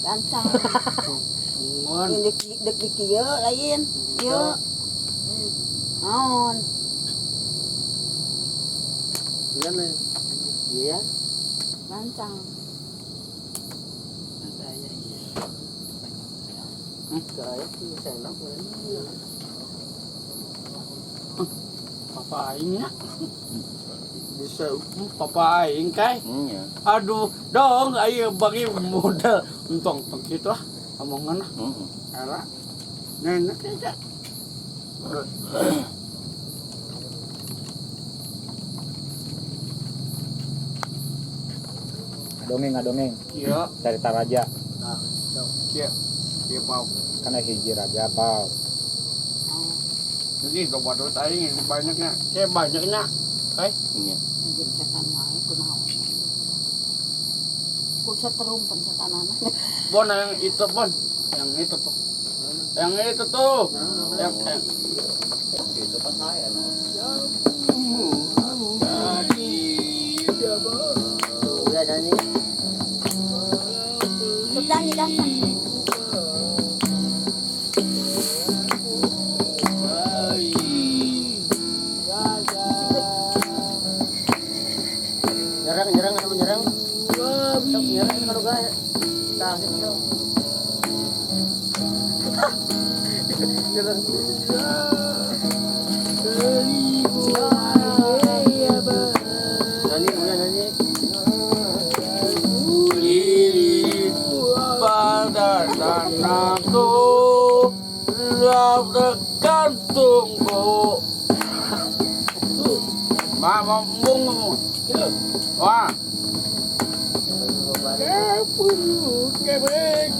Gancang. Mun. Ini dek di kieu lain. Kieu. Naon? Iya nih. Iya. Gancang. Kayak sih sendok. Papa aing ya. Bisa papa aing kai. Iya. Aduh, dong ayo bagi modal entong tong kitu lah. Omongan lah. Heeh. Era. Nenek aja. Dongeng ngadongeng Iya, cerita raja iya. Iya, Pau. karena hiji raja apa Jadi coba duit aing banyaknya. Kayak banyaknya. Kai. Iya. Nagin setan wae kunaon. Ku setrum pensetanana. Bon yang itu, Bon. Yang itu tuh. Yang itu tuh. Yang Itu pas saya no. Udah nyanyi. Sudah nih gancang. Nyerang, nyerang, kamu nyerang. Sok nyerang kalau gak. Tah gitu. Nyerang. Nyanyi, udah nyanyi. Pada tanahku tergantungku. Mama mung. Wah.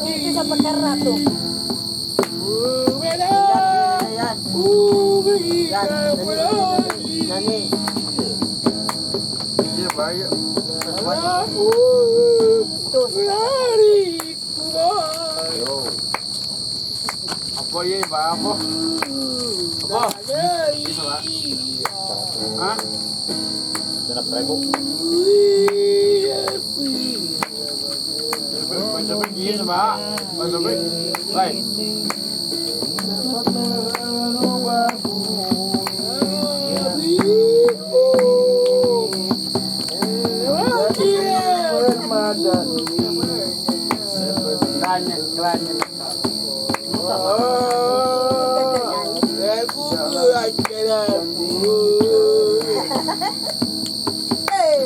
Itu sampai kera tuh. Yan, yan. Yan, nyanyi, nyanyi. Iya, baik. Tuh. Apa ya, Pak? Apa? Apa? Bisa, Pak? Hah? 100.000. Baca begini, Pak. Baca begini. Baik. Tanya, tanya. Eh,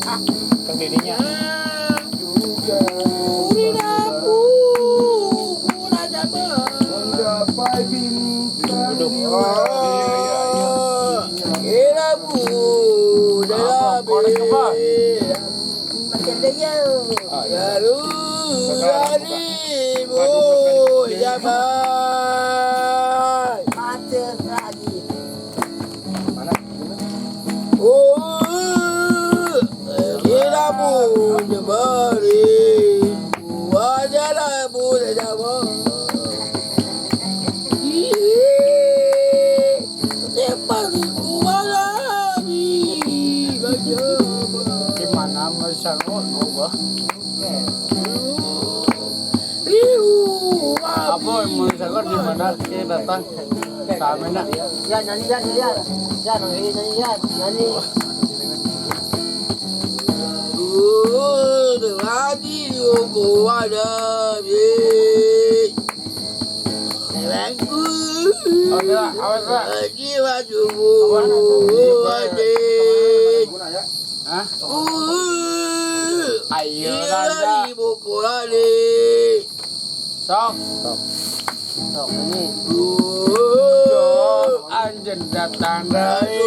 ah, Kang didinya duduk. Apa? Korek apa? Macam dia. Macet lagi. Mana? Di mana misalnya Apa misalnya di mana kita datang sama nak. Yan, nyanyi, yan, yan. Yan, nyanyi, nyanyi, yan, nyanyi. Awas awas. Hah? Ayo Randa. Sok. Sok, nyanyi. Anjen datang dari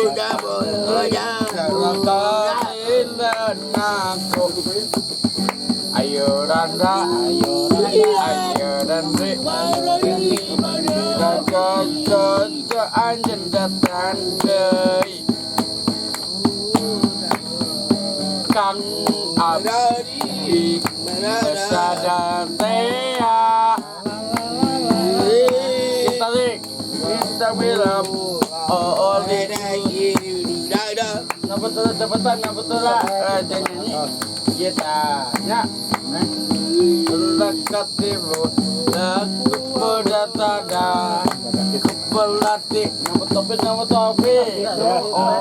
Ayo Randa, ayo Randa, ayo Randa. Raja anjen datang dari Kang Abdi Sadar Tea. Kita rik, kita bilang oh nah betul cepetan, nah betul lah. Raja nyanyi kita ya. Katibu Kepada Kepelatih nama topi. Oh.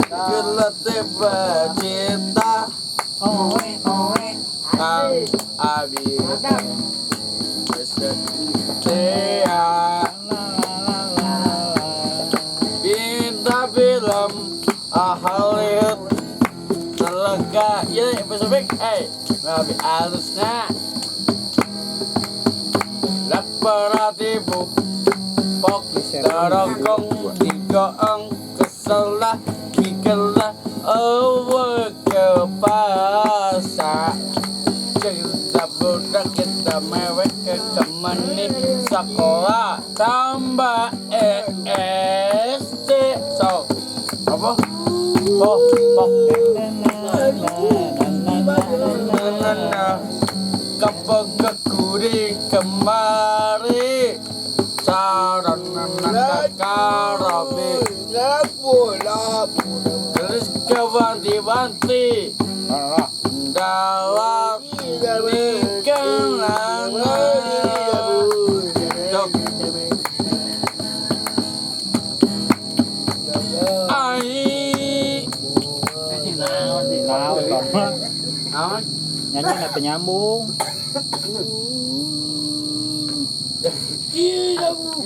Kelatih bercinta. Kang Abi Setia. Bintang film Hollywood Telega ya Pasifik Nabi alusna Laparatibu Pok Terokong Tiga Keselah Kikelah Awa kepasa Kita budak kita mewek ke kemeni sekolah tambah ESC so apa? Oh, pok kepegekuri kemari saran karabi terus kewanti-wanti dalam dikenangan. Ai Nyanyi nggak penyambung.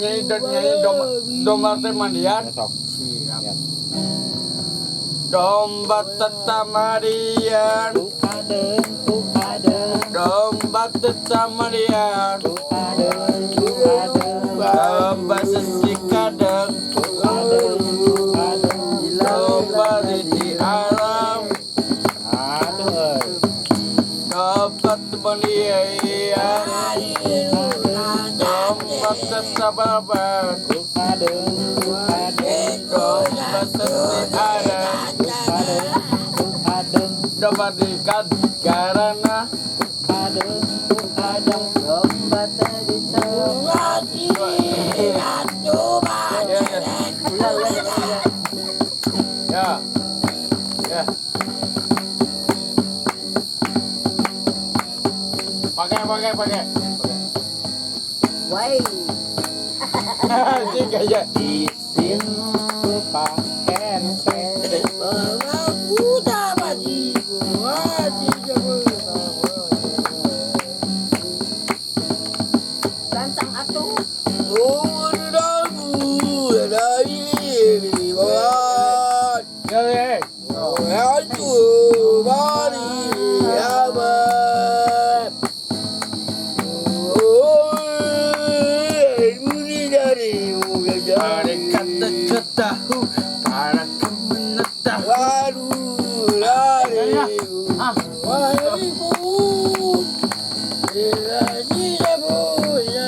Nyanyi domba teh mandian. Domba tetap mandian. Domba tetap mandian. Domba sesi kadang. Domba di alam. Dapat mandian. Domba tetap berban. Domba sesi ada. Domba di karena ya ya pakai Woi. Ini kayak isin pakai Gancang atuh.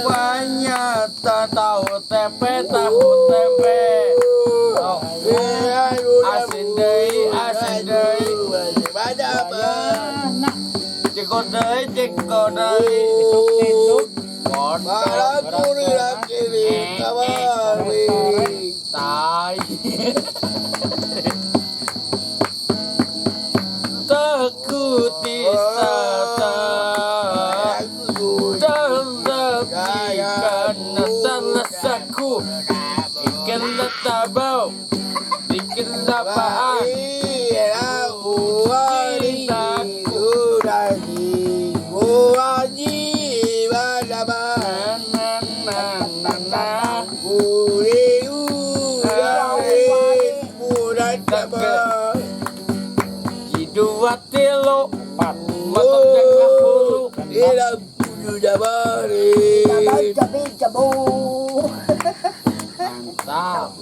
Banyak tahu tempe tahu tempe. Asin deui ceko deui tai takuti sata saku ikan tabau ikan lapaan dua telo Mantap.